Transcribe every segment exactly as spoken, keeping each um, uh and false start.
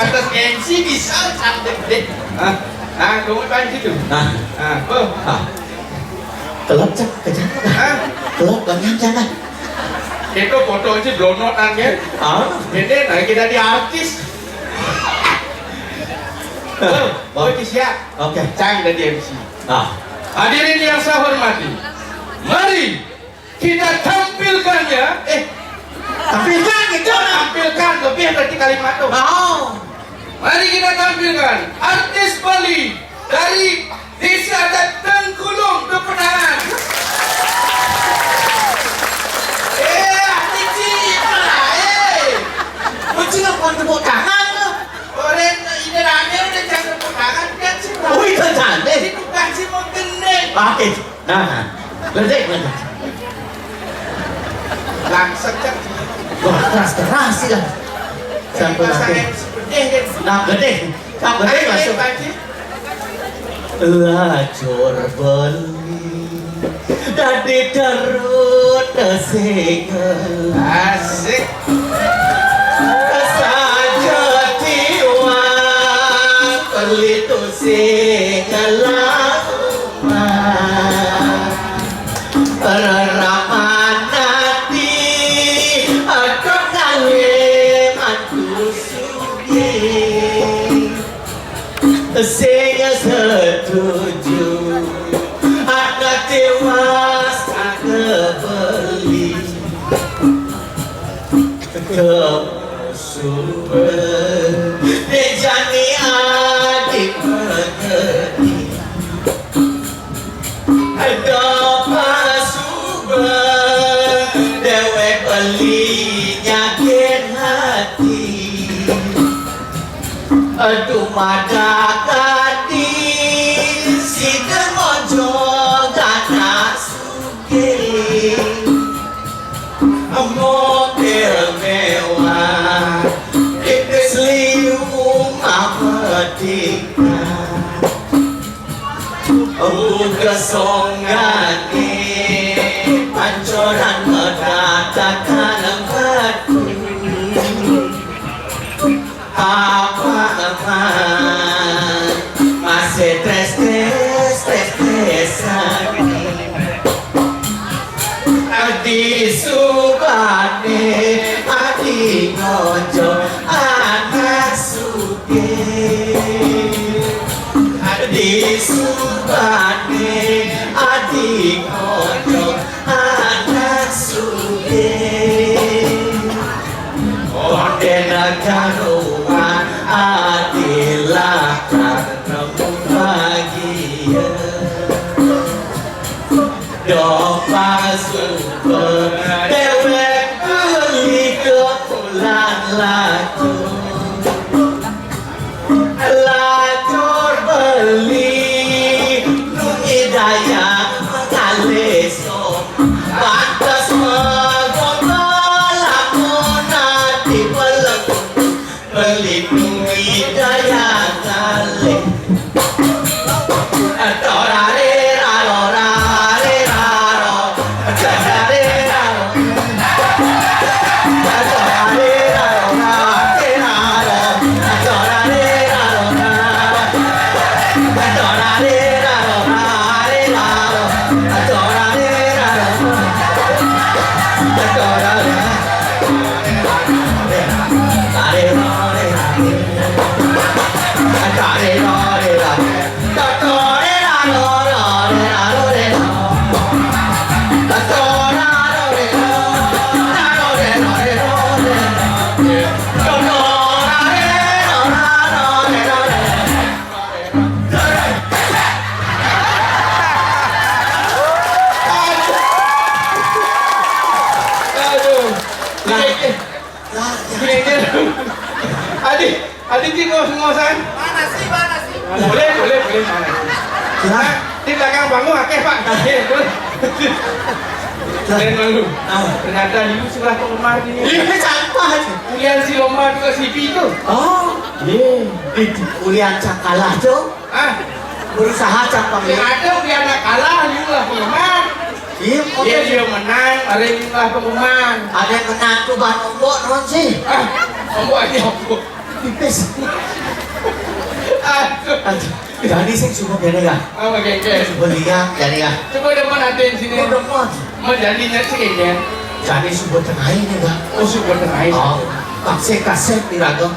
Atas M C bisa sampai gede. Ah, ah, kamu kan situ. Ah. Ah, oh. Ah. Kelot cak, kejang. Ah. Kelot banyak jangan. Itu foto sih blonotan kan. Ah. Ini nah kita di artis. Oh, oh, siap. Oke. Cang dari M C. Ah. Hadirin yang saya hormati, mari kita tampilkan ya. Eh, tampilkan gitu. Tampilkan lebih berarti kalimat tuh. Oh. Mari kita tampilkan artis Bali dari Desa Adat Tengkulung, tepuk tangan. Eh, artis itu lah, eh. Kucing apa tepuk tangan tuh? Orang ini rame udah jangan tepuk tangan kan sih. Oh, itu cantik. Itu kan sih mau gendeng. Oke. Nah, ledek, ledek. Langsung kan. Wah, keras-keras sih lah. Sampai masa nanti. M C gede kan. Nah, gede. Sampai gede masuk. Lacur beli dadi terut sing asik. Saja tiwas beli tu sing lama. Reraman ati, aduh, kali mantu sugih. Sing setuju, anak tewas, anak beli. Kemusuhan, dejani adi mengerti. Ada pasuba, dewek beli nyakin hati. Aduh, madak tadi, si Demojo ganas. Mobil mewah, tipis liu mametika. Buka songgane, pancoran medatakan batu. Apa aman masih tres tres tres tresan. Di subane adi ngojo anak sugih. Di subane adi ngojo anak sugih. Onde nagaruan adilah karena bahagia. Dopa suka dewek beli kepulan laju. Lacur beli nungi daya mengaliso. Pantas megombal lamun ati pelek. Beli nungi daya ngalih. Torare raro, rare raro. Torare raro. Aduh. Aduh. Lah, ya. Adi, Adi, Cik, ngos-ngosan. Mana sih, mana sih? Boleh, boleh, boleh, mana sih? Lah. Nah, di belakang panggung akeh, Pak. Akeh, tuh. Lah. Keren, Bang, lu. Ah. Ternyata dulu sebelah penggemar ini. Ini sampah aja. Kuliah si lomba juga si Pi itu. Oh. Iya. Itu kuliah cakalah, Cok. Ah. Berusaha cak. Sing ada kuliah nak kalah, you lah penggemar. Iya, oke. Iya, dia menang, ada yang lah penggemar. Ada yang menang tuh, Bang Ombok, non sih. Ah, Ombok aja, Ombok. Pipis. Aduh. Aduh. Jani sing suka kene ya. Apa kene? Suka liya jani ya. Coba depan atin sini. Coba depan. Mau jani nyek sih kene. Jani suka tengah ini ya. Oh, suka tengah ini. Oh, kasih kasih piraga.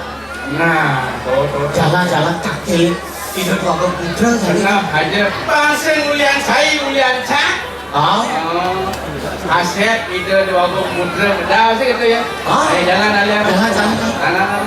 Nah, tuh, tuh. Jalan-jalan kaki. Tidak bawa putra jani. Nah, aja. Pangsing ulian sai, ulian cak. Ah. Oh. Asep, ida dua puluh muda, muda sih gitu ya. Ah. Ayo jalan, ayo. Jalan, jalan. Jalan.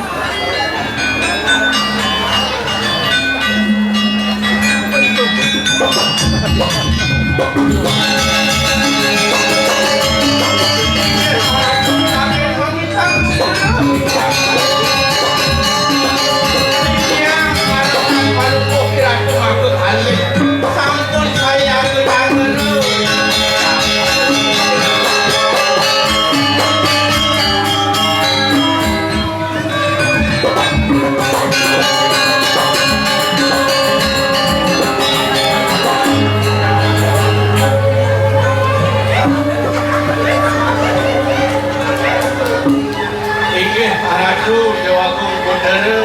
Inggih, Ratu Déwagung Batara.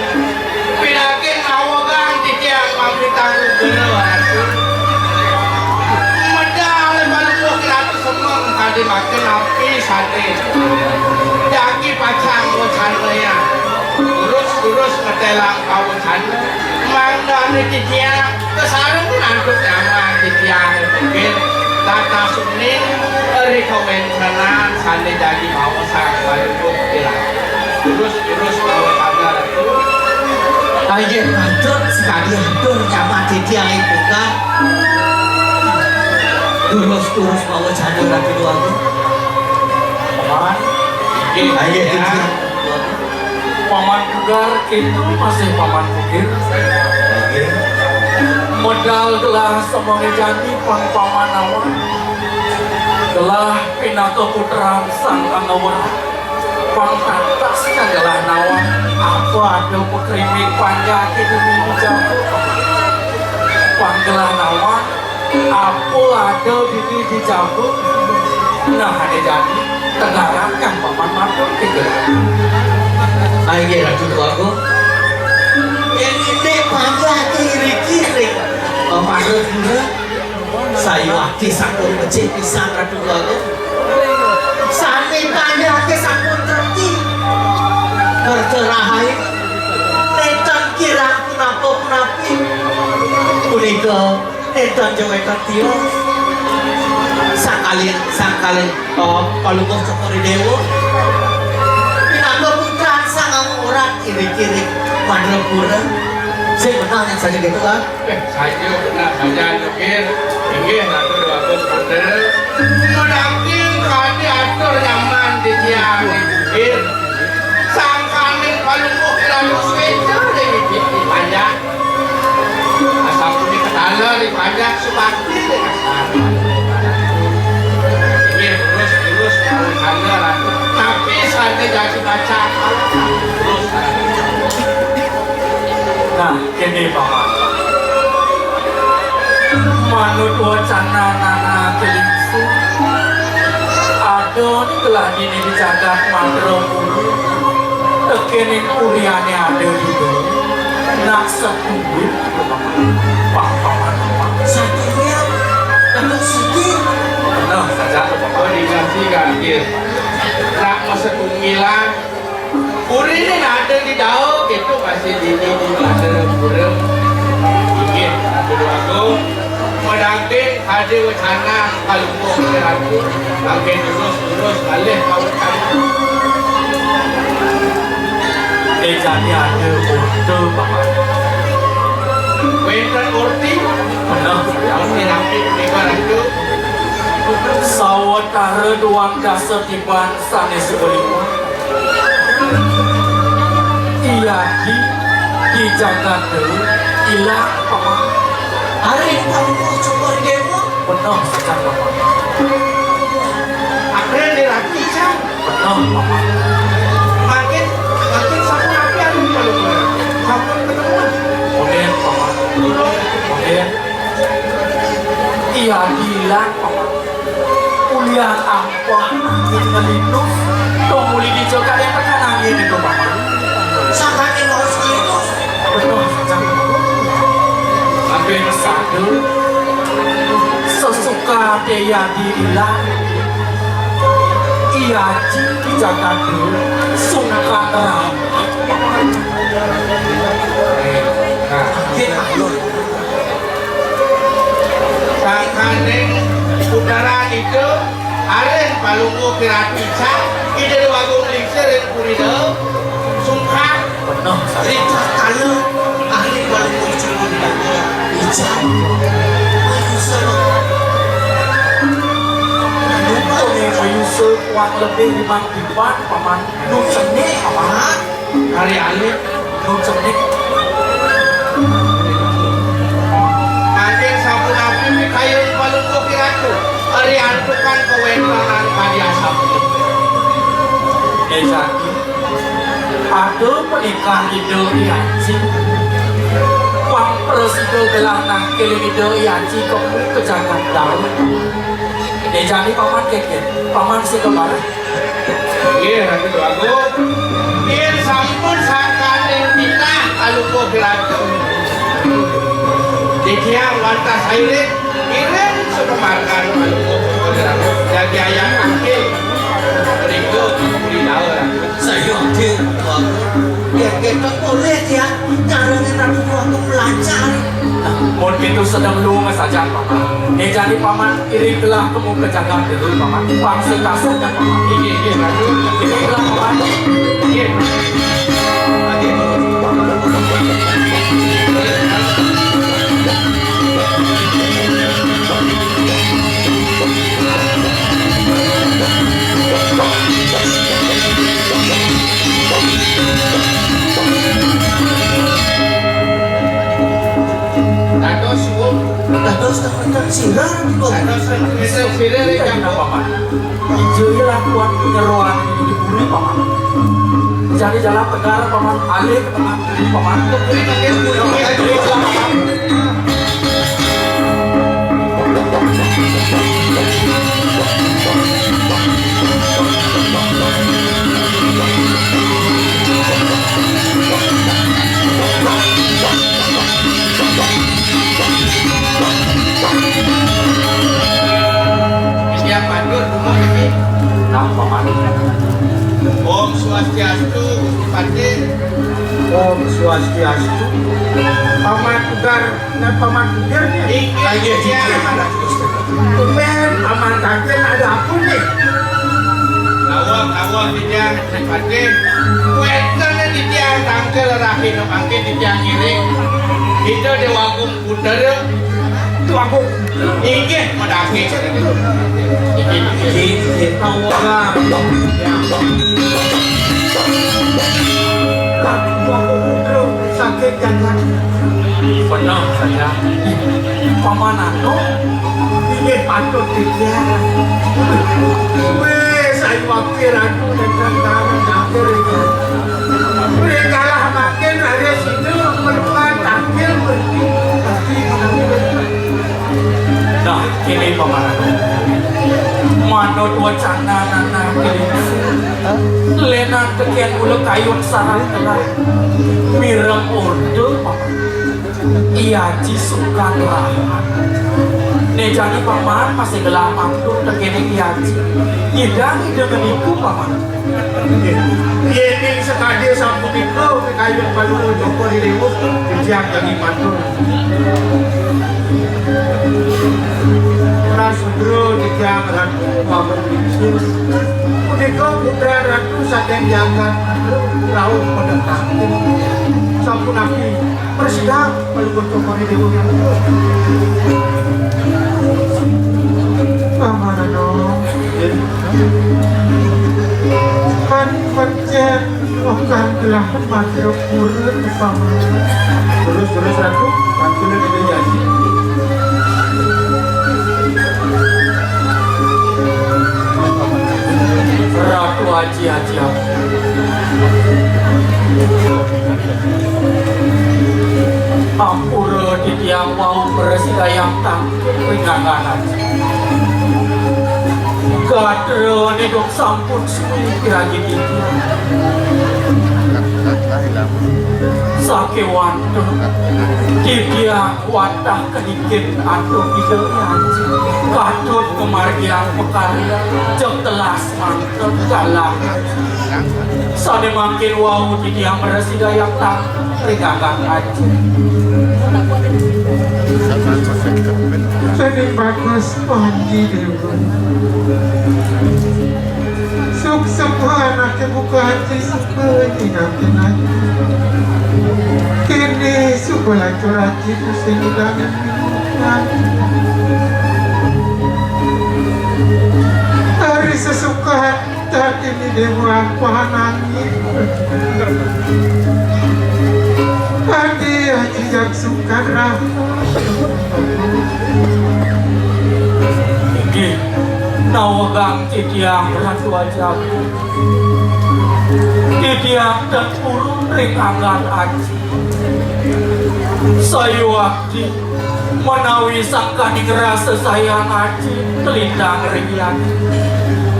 Pinangkin mawegang titiang mamitang ugra, Ratu. Medal Palungguh Ratu Semeng kadi mangkin napi sané jagi pacang wacanaya. Terus-terus ngetelang kawacana. Mangdané titiang kasareng antuk nyaman titiang mungkin tata suning ri kawéntenan sané jagi maosang Palungguh Ratu. Terus-terus kawacana Ratu. Inggih, matur sakadi atur nyaman titiang ing pungkah. Terus-terus kawacana Ratu Déwagung. Paman. Inggih, inggih, ya. Titiang. Paman Pugar, itu masih Paman Pugar. Inggih. Medal gelah semengé jani pang Paman nawang. Gelah pinaka putran Sang Anggawa. Pang tatas kang gelah nawang. Apa ada pakrimik panjak itu di jago. Pang gelah nawang. Apa ada dini di jago? Nah, ada jani. Tegarakan Paman matur tiga. Inggih, Ratu Déwagung. Yen ide panjake iring-iring, Paman Ratu. Sayuwakti sampun becik pisan, Ratu Déwagung. Sami panjake sampun treti. Kerja rahayu. Nénten kirang punapa-punapi. Punika Édan jawé katia. Sangkalin, sangkalin, oh, Palungguh Cokor I Déwa. Pinaka putran Sang Anggawa iring-iring Madrapura. Sing menang yang saja gitu kan? Eh, saja benar saja, Nukir. Inggih, Ratu Déwagung Putra. Menangking kadi atur nyaman di tiang, Nukir. Sangkaning Palungguh Ratu Swéta di, di, di panjak. Asapunika taler di panjak subakti dengan inggih, terus, terus, taler. Tapi saja jadi baca terus. Nah, kéné, Paman. Manut wacana nana kelingsu, ada telah dini di jagat Madrapura. Tekéning kuliané ada di nak setuju. Paman. Satria, anak sugih. Nah, saja. Oh, dikasih ganjil. Nak setunggilan. Uriné ada di daun itu masih dini di Madrapura. Inggih, Ratu Déwagung. Madaging ada wacana Palungguh Ratu. Mangkin terus-terus kalih kawacana. Éh, jani ada orta, Paman. Wénten orti? Bener. Orti napi punika, Ratu? Sawetara duang dasa tiban sané suba liwat. Iya di, di jagaté ilang, Paman. Ari Palungguh Cokor I Déwa. Bener, saja, Paman. April dirati, Cang. Bener, Paman. Makin, makin sampun api anu Palungguh. Sampun ketemu. Oke, Paman. Turun. Oke. Iya di ilang, Paman. Ulian ampah nanging ngelinus, dong uli dija kadén tekan angin itu, Paman. Sangkaning mau Penuh saja. Anggen sada sesuka daya dirilah. Iya Aji di jagat sungkan rahmat. Nah, anggen alur. Sangkaning putra ida, aren Palungguh Kiratu Ica, ida Déwa Agung Lingsir ring purina, sungkan. Penuh. Rika kala, aren Palungguh Ica. Ica. Mayusa. Lupa nih, mayusa kuat lebih limang tiban, Paman. Nu cenik, Paman. Ari alit, nu cenik. Anggen sapunapi pikayun Palungguh Kiratu, ari antukan kawéntenan kadi asapunika. Déjati, pada panikah ida I Aji. Pang prasida gelah nangkil ida I Aji kemu ka jagat Daud. Déjani Paman kénkén, Paman sing kemarah. Nggih, Ratu Déwa Agung. Yén sampun sangkaning titah Palungguh Kiratu, titiang wantah sairing ngiring sapamargan Palungguh Kiratu. Dadi ayah angkil mrika puri daur. Saya hadir, Déwa Agung. Yén kéto polih, ya, nyarengin Ratu Déwa Agung lancar. Nah, mun kéto sedeng lunga saja, Paman. Déjani Paman. Iring gelah kemu ka jagat Daud, Paman. Pang sing kasep, Paman. Inggih, inggih, Ratu. Iring gelah, Paman. Inggih. Dados suwung. Dados Sira, Ratu. Dados sira, sira, Ratu. Ija lakuan penyeroan di bumi, Paman. Jadi jalan tegar, Paman. Alih, Paman. Paman. Titiang matur, Paman. Nah, Paman. Om Swastiastu, Gusti Patih. Om Swastiastu. Paman Pugar, nah, Paman Pugar nih. Inggih, inggih, titiang. Tumben, Paman Tangkil ada apa nih? Lawan, lawan, titiang, Gusti Patih. Wénten titiang tangkil rahina mangkin titiang ngiring Ida Déwa Agung Putra. Déwa Agung. Inggih, madaging. Inggih, inggih. Inggih, tawang. Déwa Agung Putra saking jagat. Bener saja. Paman anu, inggih patut titiang. Wis, ayo wakil anu, dan tangan akhir ini. Wis, kalah makin, hari situ, perempuan, tampil, berhenti, pasti menang. Nah, kéné Paman anu. Manut wacana nanah kéné. Lénan tekén mula kayun sareng telah. Mireng order, Paman. I Aji sungkan rahmat. Né jani Paman masih gelah matur tekén I Aji. Nyidang Ida ngeniku, Paman. Yéning sakadi sapunika pikayun Palungguh Cokor I Déwa, titiang jagi matur. Prasudra titiang Ratu Paman Biksu. Punika putra Ratu saking jagat rauh pada takut. Sapunapi Prasida, Palungguh Cokor I Déwa. Paman anu. Kan pancén okan gelah matur purun, Paman. Terus, terus, Ratu, pantulan Ida Aji. Ratu Aji, Aji, Aji. Ampura titiang wau mrasidayang tangkil ringanan. Gatra nidung sampun suwi piragi titiang. Sakéwanten titiang wantah kadikit antuk Ida Hyang Aji. Katut ngamargiang pakarya, jeg telas mangkin galah. Sané mangkin wau titiang mrasidayang tang ring Anggan Aji. Sané bagus panji Déwa. Suksma anaké buka ati, suka nyingakin ati. Kéné suka lacur ati, pusing ilang. Ari sesuka tadi ni Déwa pahanangin. Adi aji jak suka raha. Inggih, nawegang titiang Ratu Aji Agung. Titiang ten purun ring Anggan Aji. Sayuwakti menawi sangkaning rasa sayang Aji kalintang ring Hyang Aji,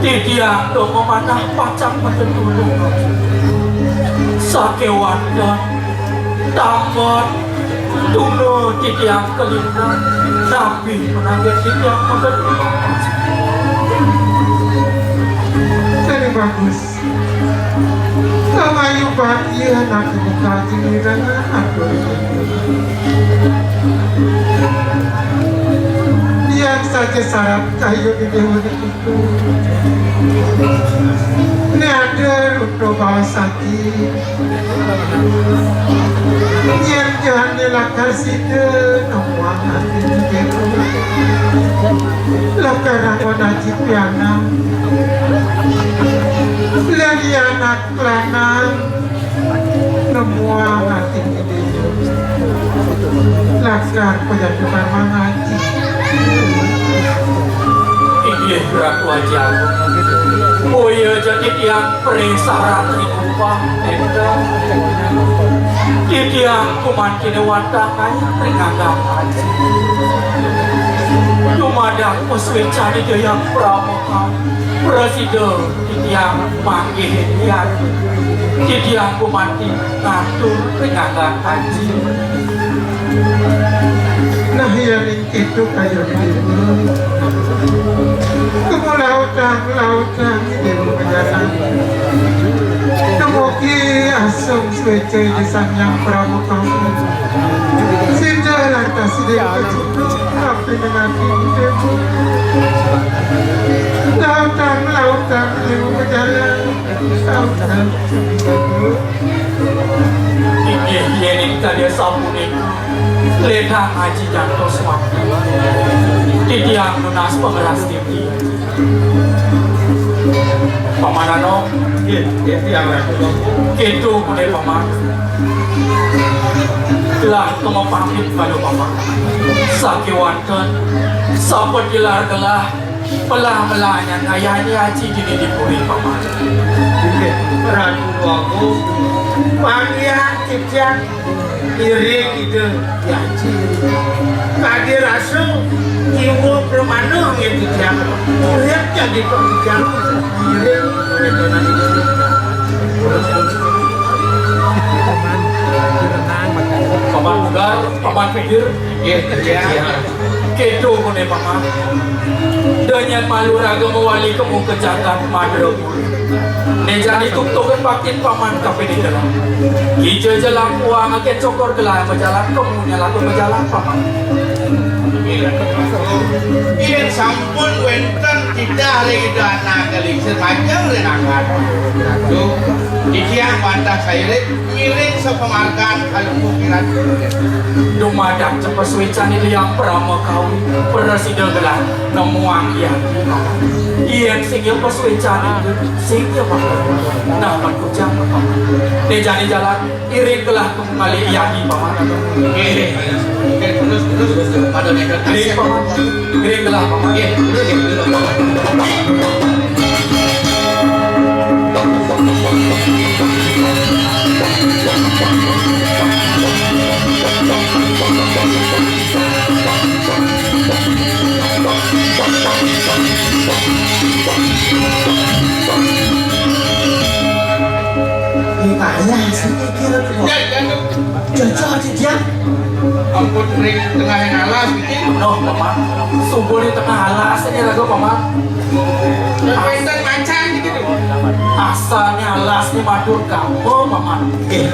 titiang dong manah pacang matetulung Aji. Sakéwanten tambet tuna titiang kalintang, napi menawi titiang matetulung Aji. Sané bagus. Kamayu bagia nak buka giliran aku. Yang saja syarat kayu di Déwa itu. Ini ada rundo bawa sakit. Yén jani lakar sida nemuang ati Déwa. Lakar anggon aji pianak. Lan anak lanang nemuang ati Déwa. Lakar pajadukan mangaji. Inggih, Ratu Aji Agung. Boya ja titiang prasida ring upah enten. Titiang gumantiné wantah ngayah ring Anggan Aji. Dumadak pasuécan Ida Hyang Pramakawi, prasida titiang manggih yat. Titiang gumanti ngatur ring Anggan Aji. Nah, yén kéto kayun Déwa. Kemulautang, lautang, Déwa majalan. Dumugi asung suéca Ida Sang Hyang Pramakawi. Sida lantas Déwa kecunduk, tapi nengati Déwa. Lautang, lautang, Déwa majalan. Lautang. Inggih, yéning kadi sapunika, lédang aji jantos wanten. Titiang nunas pangrastiti. Paman Anom. Nggih, nggih, titiang ratu. Kéto menawi Paman. Lah, kema pamit pada Paman. Sakéwanten, sapatilar gelah, melah-melah nyan ngayani aji dini di puri Paman. Inggih, Ratu Agung. Panggihan titiang iring Ida Hyang Aji. Kadi rasa jiwa pramana nggih titiang. Urip jadi titiang iring Paman Pugar, Paman Pinggir. Nggih, titiang. Kéto menawi Paman. Da nyén malu raga mawali kemu ka jagat Madrapura. Né jani tungtugan baktin Paman kapining gelah. Kija jelang puang akeh cokor gelah majalan kemu nyalaku majalan Paman. Yén sampun wénten titah ring Ida Anak Kalisir majeng ring angkat. Duh, titiang wantah sairing. Ngiring sapamargan kalungguh kiratu. Dumadak cepes wican Ida Hyang Pramakawi, prasida gelah nemuang yati. Yén sing ya pas wican itu, sing ya maka. Nah, pan kujang. Né jani jalan, iring gelah kembali yati, Paman. Nggih. Nggih, terus, terus, terus, pada nekat. Nggih, Paman. Ngiring gelah, Paman. Nggih, nggih, nggih. Ini payah sih mikir. Ya, ya, ya. Ya. Ampun, ring tengah yang alas gitu. Noh, Paman. Subur di tengah alas ini raga, Paman. Wénten macan gitu. Asalnya alas ini matur kampung, Paman. Eh.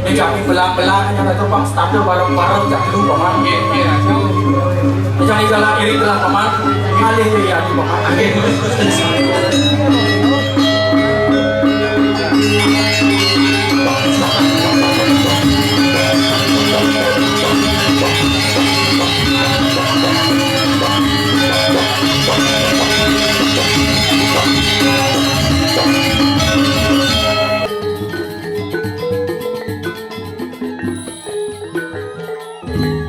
Ini jami belang-belang ini raga, Bang. Standar bareng-bareng jak dulu, Paman. Iya, iya, Ratu. Ini jami jalan iri jalan, Paman. Alih ya, Paman. Oke.